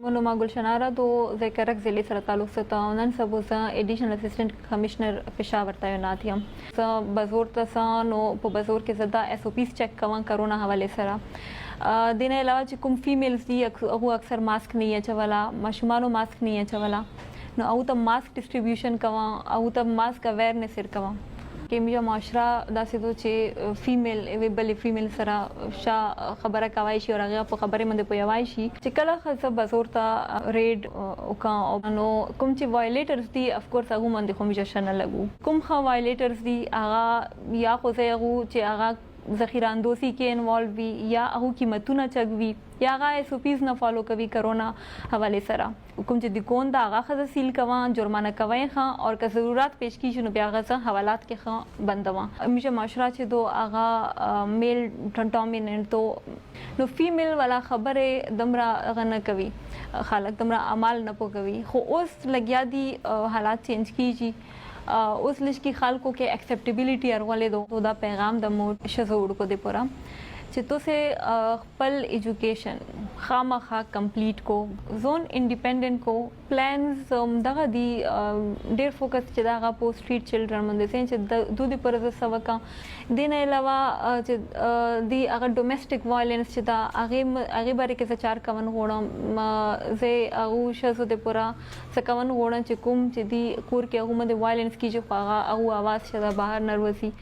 مونو ګلشنارا دو زه کرک ضلع سره تعلق ساتم. نن سبا زه ایډیشنل اسسټنټ کمشنر پېښور تعینات یم. زه بازار ته ځم نو په بازار کې زه دا ایس او پیز چیک کوم کرونا حواله سره. دینه علاوه چې کوم فیمیلز دي، هغه اکثر ماسک نه اچولا، ماشومانو ماسک نه اچولا، نو او ته ماسک ډیسټریبیوشن کوم او ته ماسک اویرنس ورکوم. کې موږ معاشره داسې دو چې فیمیل یوې بلې فیمیل سره شا خبره کوي شي او هغه په خبرې باندې پوهوي شي. چې کله ښځه بازار ته ریډ وکا، نو کوم چې وایلیټرز دي، اف کورس هغه باندې خو موږ شنه لګو. کوم ښه وایلیټرز دي، هغه یا خو زه هغه چې هغه ذخیره اندوزی کې انوالو وي، یا هغه قیمتونه چګوي، یا هغه ایس او پیز نه فالو کوي کرونا حواله سره. کوم چې دکان دا هغه ښځه سیل کوه، جرمانه کوي ښه او که ضرورت پیش کیږي نو بیا هغه زه حوالات کې ښه بندوه. موږ معاشره چې دو هغه میل ډومیننټ دو، نو فیمیل والا خبره دمره هغه نه کوي، خلک دمره عمل نه پوکوي. خو اوس لګیا دي، حالات چینج کیږي. اوس لږ خلکو کې اکسپټیبিলিټي ارغولې دو. دا پیغام د مو شزو وړکو دی پورا چې تاسو خپل ایجوکیشن خامخا کمپلیټ کو، ځان انډیپندنت کو. پلانز دغه دی، ډیر فوکس چې دغه په سټریټ چلډرن باندې چې د دوی پر ځ سوکا. دین علاوه چې دی هغه ډومېسټک وایلنس چې دا هغه باره کې چار کون غوړم، زه هغه شزو د پورا سکون غوړم چې کوم چې دی کور کې هغه باندې وایلنس کیږي، خو هغه اواز شدا بهر نروسي.